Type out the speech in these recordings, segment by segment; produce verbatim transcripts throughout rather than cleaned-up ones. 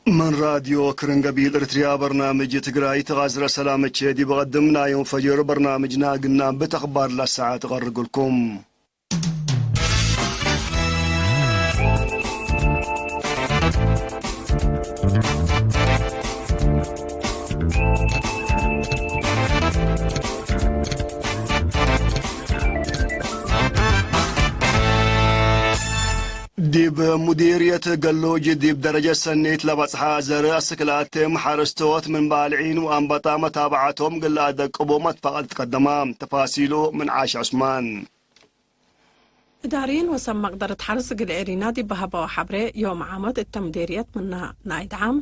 ምን ራድዮ ክርን ገቢል ኤርትርያ በርናምጅ ትግራይ ተጋዝረ ሰላመቼ ዲብ ቀድም ናዮም ፈጅር በርናምጅና ግናም ብት አኽባር ለሰዓት እቀርግልኩም። ዲብ ሙዲርየት ገሉጅ ዲብ ደረጀት ሰኔት ለበጽሐ ዘርእ አስክ ለአቴም ሐረስቶት ምን ባልዒን ወአንበጣ መታብዐቶም እግል ለአደቅቦ መትፋቀል ትቀደማ። ተፋሲሉ ምን ዓሽ ዑስማን። እዳርይን ወሰብ መቅደረት ሐርስ እግል ኤሪና ዲብ ሀበው ሐብሬ፣ ዮም ዓመት እተ ምዴርየት ምና ናይ ደዓም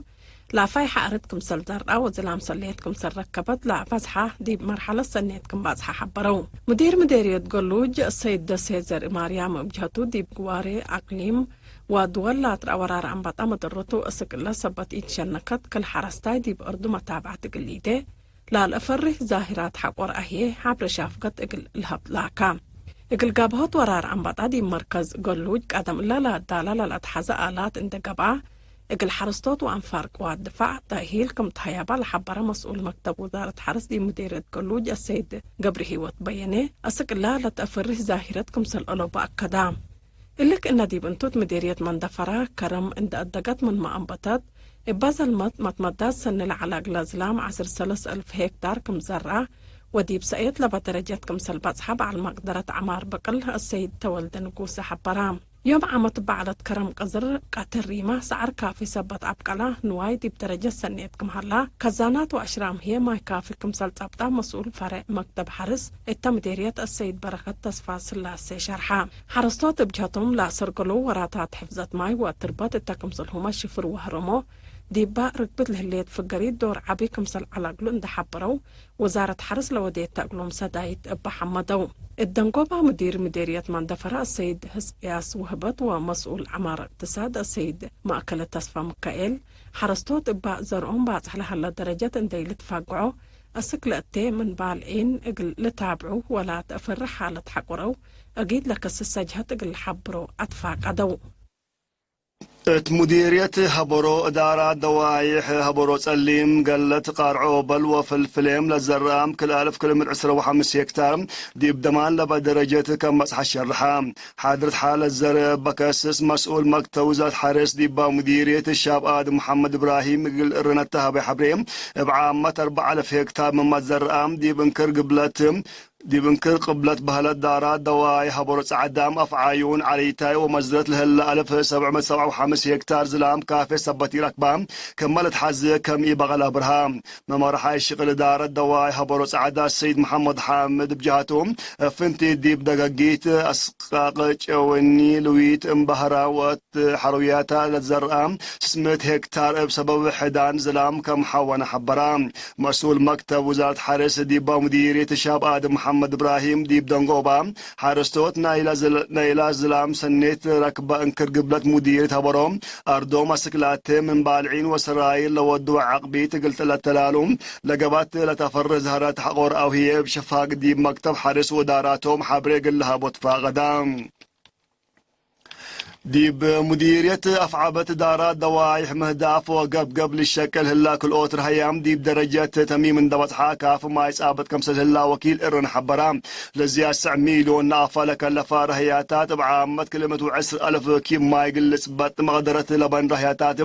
ላፋይ ሐ አርድ ክምሰል ዘርአ ወዝላም ሰሌት ክምሰል ረከበት ለአበዝሐ ዲብ መርሐለት ሰኔት ክም ባጽሐ ሐበረው። ሙዲር ምዴርየት ገሉጅ ሰይድ ደሴ ዘርኢማርያም እብ ጀህቱ፣ ዲብ ግዋሬ አቅሊም ወድወል ለአትረአ ወራር አንበጣ መደረቱ እስክ እለ ሰበት ኢትሸነከት፣ ክል ሐረስታይ ዲብ አርዱ መታብዐት እግል ኢዴ ለለአፈርህ ዛሂራት ሐቆር አህዬ ሐብሬ ሻፍገት እግል ለሀብ ላካ። እግል ጋብሆት ወራር አንበጣ ዲብ መርከዝ ገሉጅ ቀደም እለ ለአዳላ ለለአትሐዘ አላት እንዴ ገብአ፣ እግል ሐረስቶት ወአንፋር ቅዋት ድፋዕ ተእሂል ክም ተሀያባ ለሐበረ መስኡል መክተብ ውዛረት ሐርስ ዲብ ምዴርየት ገሉጅ አሰይድ ገብረሂወት በየኔ፣ አስክ እለ ለተአፈርህ ዛሂረት ክምሰል አለቡ አከዳ። እሊ ክእነ ዲብ እንቱት ምዴርየት መንደፈራ ከረም እንዴ አደገት ምንመ አንበተት፣ እበ ዘልመት መትመዳት ሰኒ ለዐለ እግለ ዝላም ዐስር ሰለስ እልፍ ሄክታር ክም ዘርአ ወዲብ ሰእየት ለበ ደረጀት ክምሰል በጽሐ በዐል መቅደረት ዐማር በቅል አሰይድ ተወልደ ንጉሰ ሐበራ። ዮም ዓመት በዐለት ከረም ቀዝር ቀትር ሪመ ሰዐር ካፊ ሰበት አብቀላ ንዋይ ዲብ ደረጀት ሰኔት ክም ሀላ፣ ከዛናት ወአሽራም ህዬ ማይ ካፊ ክምሰል ጸብጣ መስኡል ፈሬዕ መክተብ ሐርስ እተ ምዴርየት አሰይድ በረከት ተስፋ ስላሴ ሸርሐ። ሐረስቶት እብ ጀህቶም ለአሰርገለው ወራታት ሕፍዘት ማይ ወትርበት እተ ክምሰልሁመ ሽፍር ወህረሞ ዲባ ርግብት ለህሌት ፍገሪት ዶር ዐቢ ክምሰል ዐለ እግሉ እንዴ ሐበረው፣ ውዛረት ሐርስ ለወዴተ እግሎም ሰዳይት እበ ሐመደው። እት ደንጎባ ሙዲር ምዴርየት መንደፈራ አሰይድ ህዝቅያስ ውህበት ወመስኡል ዐማር እቅትሳድ አሰይድ ማእከለ ተስፋ ምካኤል፣ ሐረስቶት እበ ዘርኦም ባጽሕ ለሀለ ደረጀት እንዴ ኢልትፋግዖ፣ አስክ ለእቴ ምን ባልዒን እግል ልታብዑ ወላ ተአፈርህ ሓለት ሐቆረው፣ አጊድ ለከስሰ ጀሀት እግል ለሐብሮ አትፋቀደው። እት ሙዲርየት ሀበሮ እዳራ ደዋይሕ ሀበሮ ጸሊም፣ ገለት፣ ቃርዖ፣ በል ወፍልፍሌም ለዘርአም ክል አልፍ ክል ምድ ዕስረ ወሐምስ ሄክታር ዲብ ደማን ለበ ደረጀት ከም በጽሐ ሸርሐ። ሓድረት ሓለት ዘርእ በከስስ መስኡል መክተብ ውዛት ሐርስ ዲባ ሙዲርየት ሻብ አድም መሐመድ እብራሂም እግል እርነት ተሀበ ሐብሬ፣ እብ ዓመት አርበዕ አልፍ ሄክታር ምመ ዘርአም ዲብ እንክር ግብለት ዲብ እንክር ቅብለት በህለት ዳራት ደዋይ ሀበሮ ጸዕዳም አፍዓዩን ዐሊታይ ወመዝረት ለህለ አልፍ ሰብዕ ምእት ሰብዓ ወሐምስ ሄክታር ዝላም ካፌ ሰበት ኢረክባ ክመ ለትሐዜ ከም ኢበቀል አብርሃ። መመርሓይ ሽቅል እዳረት ደዋይ ሀበሮ ጸዕዳ ሰይድ መሐመድ ሓምድ እብ ጀሀቱ፣ እፍንቲ ዲብ ደገጊት አስቃቅ ጨወኒ ልዊት እምበህራ ወእት ሐርውያታ ለትዘርአ ስስ ምእት ሄክታር እብ ሰበብ ሕዳን ዝላም ከም ሐወነ ሐበራ። መስኡል መክተብ ውዛረት ሐርስ ዲባ ሙዲርየት ሻብ አድም መሐመድ እብራሂም ዲብ ደንጎባ፣ ሐረስቶት ናይላ ዝል-፣ ናይላ ዝላም ሰኔት ረክበ እንክር ግብለት ሙዲርየት ሀበሮ፣ አርዶም አስክ ላቴ ምን ባልዒን ወሰራይር ለወድወ ዐቅቢት እግል ለተላሉ ለገባት ለተፈርህ ዛህራት ሐቆር አውህዬ እብ ሸፋግ ዲብ መክተብ ሐርስ ወዳራቶም ሐብሬ እግል ለሀቦ ትፋቀዳ። ዲብ ሙዲርየት አፍዓበት እዳራት ደዋይሕ ምህዳፍ ወገብገብ ልሸቅል ህላ ክልኦት ረህያም ዲብ ደረጀት ተሚም እንደ በጽሐ ካፍ ማይ ጻብጥ ከምሰል ህላ ወኪል እርን ሐበራ። ለዝያድ ሰዕ ሚልዮን ናፋ ለከለፋ ረህያታት እብ ዓመት ክልኤ ምእት ወዕስር አልፍ ኪብ ማይ እግል ልጽበጥ መቅደረት ለበን ረህያታት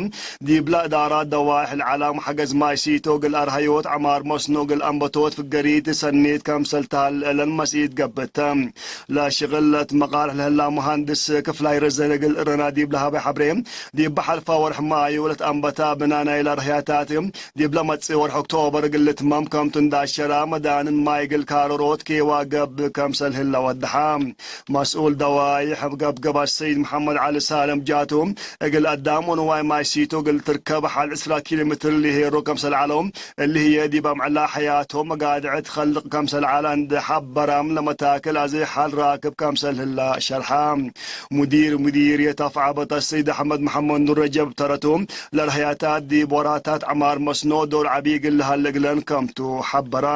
ዲብላ እዳራት ደዋይሕ ለዐላም ሐገዝ ማይ ሲቶ እግል አርሀዮት ዐማር መስኖ እግል አንበቶት ፍገሪት ሰኔት ከምሰል ተሀለ እለን መስኢት ገብእተ። ለሽቅል ለትመቃልሕ ለህላ መሃንድስ ክፍላይ ረዘነ እግል እረና ዲብ ለሀበ ሐብሬ፣ ዲብ በሐልፋ ወርሕ ማዩ ለትአንበታ ብና ናይላ ረህያታት፣ ዲብ ለመጽእ ወርሕ ኦክቶበር እግል ልትመም ከምቱ እንዳ አሸራ፣ መዳንን ማይ እግል ካረሮት ኬዋ ገብእ ከምሰል ህለ ወደሐ። መስኡል ደዋይሕ ገብገብ አሰይድ መሐመድ ዐሊ ሳልም ጃቱ፣ እግል አዳም ወንዋይ ማይ ሲቶ እግል ትርከብ ሐል ዕስራ ኪሎ ሜትር ለሄሮ ከምሰል ዐለው፣ እሊ ህዬ ዲብ አምዕላ ሐያቶም መጋድዐት ትከልቅ ከምሰል ዐለ እንዴ ሐበራም፣ ለመታክል አዜ ሐል ራክብ ከምሰል ህላ ሸርሐ። ሙዲር ሙዲርየት አፍዓበት አሰይድ አሕመድ መሐመድ ኑር ረጀብ ተረቱ፣ ለረህያታት ዲብ ወራታት ዐማር መስኖ ዶር ዐቢ እግል ለሀለ እግለን ከምቱ ሐበራ።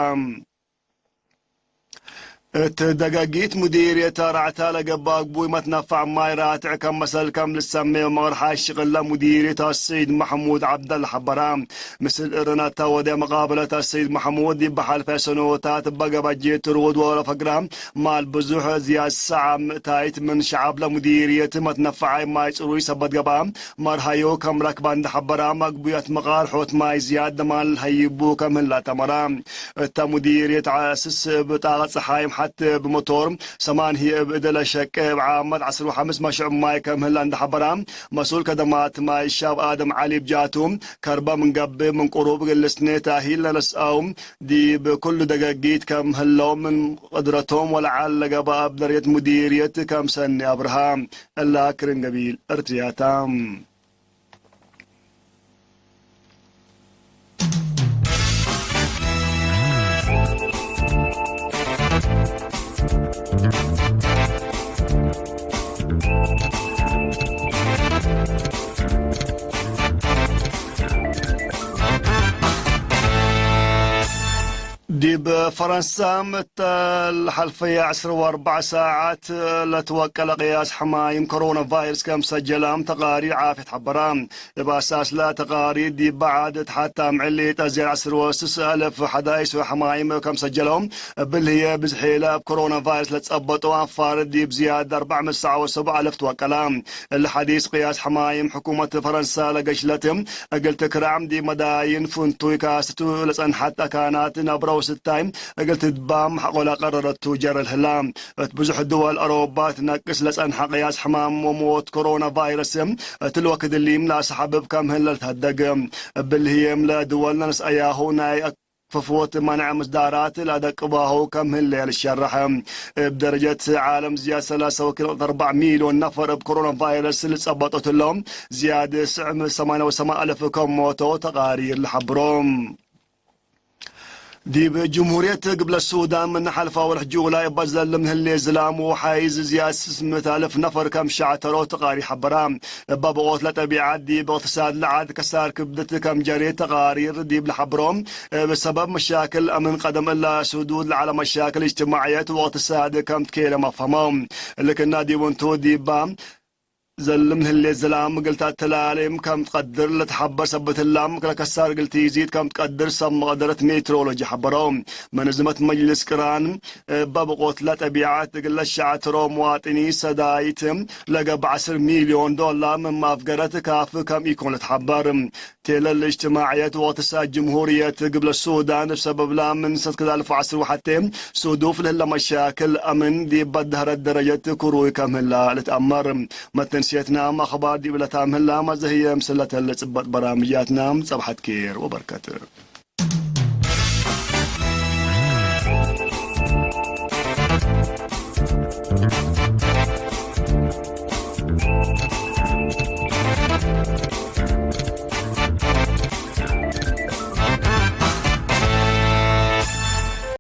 እት ደገጊት ሙዲርየት አርዐታ ለገብአ ግቡይ መትነፋዕ ማይ ራትዕ ከም መሰል ከም ልሰሜ ወመቅርሓ ሽቅለ ሙዲርየት አሰይድ መሕሙድ ዐብደለ ሐበራ። ምስል እርነተ ወደ መቃብለት አሰይድ መሕሙድ ዲብ ሐልፈ ሰኖታት እበ ገበጅት ርውድ ወረፈግራ ማል ብዙሕ ዝያድ ሰዓ ምእታይት ምን ሸዐብ ለሙዲርየት መትነፋዓይ ማይ ጽሩይ ሰበት ገብአ መርሀዮ ከም ረክበ እንደ ሐበራ፣ መግቡየት መቃርሖት ማይ ዝያድ ደማን ለሀይቡ ከም ህለ ተመረ። እተ ሙዲርየት ዐስስ እብ ጣቀት ጸሓይ ሐቴ እብ መቶር ሰማን ህዬ እብ እደ ለሸቄ እብ ዓመት ዐስር ወሐምስ መሽዕብ ማይ ከም ህለ እንደ ሐበራ፣ መሱል ከደማት ማይ ሻብ አደም ዐሊ እብ ጃቱ፣ ከርበ ምን ገብእ ምን ቅሩብ እግል ልስኔ ታሂል ለነስአው ዲብ ኩሉ ደገጊት ከም ህለው ምን ቅድረቶም ወለዐል ለገብአ እብ ደረጀት ሙዲርየት ከም ሰኒ አብርሃ። እላ ክርን ገቢል እርትያታ። ዲብ ፈረንሳ፣ እተ ለሐልፈየ ዐስር ወአርበዕ ሳዐት ለትወቀለ ቅያስ ሕማይም ኮሮና ቫይረስ ከም ሰጀላም ተቃሪር ዓፍየት ሐበራ። እብ አሳስለ ተቃሪር፣ ዲብ በዐድ እት ሐታ ምዕሊት አዝያድ ዐስር ወስስ አልፍ ሐዳይስ ሕማይም ከም ሰጀለው፣ እብል ህዬ ብዝሒለ እብ ኮሮና ቫይረስ ለትጸበጦ አንፋር ዲብ ዝያድ አርበዕ ምእት ሰዓ ወሰቡዕ አልፍ ትወቀላ። እሊ ሐዲስ ቅያስ ሕማይም ሕኩመት ፈረንሳ ለገሽለት እግል ትክራም ዲብ መዳይን ፍንቱይ ካስቱ ለጸንሐት አካናት ነብረ ወስታይ እግል ትትባም ሐቆ ለቀረረቱ ጀርል ህላ። እት ብዙሕ ድወል አውሮፓ ትነቅስ ለጸንሐ ቅያስ ሕማም ወሞት ኮሮና ቫይረስ እት ልወክድ እሊም ለአሰሐብብ ከም ህለ ልትሀደግ። እብል ህዬም ለድወል ነስአያሁ ናይ ፈፍወት መነዕ ምስዳራት ለአደቅባሁ ከም ህለ ልሸረሐ። እብ ደረጀት ዓለም ዝያድ ሰላሳ ወክልኤ ነጥብ አርበዕ ሚልዮን ነፈር እብ ኮሮና ቫይረስ ልጸበጦት እሎም፣ ዝያድ ስዕ ምእት ሰማንያ ወሰማን አልፍ ከም ሞቶ ተቃሪር ለሐብሮ። ዲብ ጅምሁርየት ግብለ ሱዳን ምን ሐልፋ ወርሕ ጁላይ እበ ዘልም ህሌ ዝላም ወሓይዝ ዝያድ ስስ ምእት አልፍ ነፈር ከም ሸዕተሮ ተቃሪር ሐበራ። እበ ብቆት ለጠቢዐት ዲብ እቅትሳድ ለዐድ ከሳር ክብድት ከም ጀሬ ተቃሪር ዲብ ለሐብሮ፣ እብ ሰበብ መሻክል አምን ቀደም እለ ሱዱድ ለዐለ መሻክል እጅትማዕየት ወእቅትሳድ ከም ትኬለም አፍሀመው። እሊ ክና ዲብ እንቱ ዲባ ዘልም ህሌት ዝላም እግል ተአተላሌም ከም ትቀድር ለትሐበር ሰበት ህላም፣ ለከሳር እግል ትኢዚድ ከም ትቀድር ሰብ መቅደረት ሜትሮሎጂ ሐበረው። መንዝመት መጅልስ ቅራን እበ ብቆት ለጠቢዐት እግል ለሸዐትሮ መዋጥኒ ሰዳይት ለገብእ ዐስር ሚልዮን ዶላር ምን ማፍገረት ካፍ ከም ኢኮን ለትሐበር። ቴለል እጅትማዕየት ወእቅትሳድ ጅምሁርየት ግብለ ሱዳን እብ ሰበብላ ምን ሰነት ክድ አልፍ ወዐስር ወሐቴ ሱዱፍ ለህለ መሻክል አምን ዲብ በደህረት ደረጀት ክሩይ ከም ህላ ልትአመር። መተንስየትናም አኽባር ዲብ ለታም ህላ፣ መዘህየ ምስለተለ ጽበጥ በራምጃትናም ጸብሐት ኬር ወበርከት።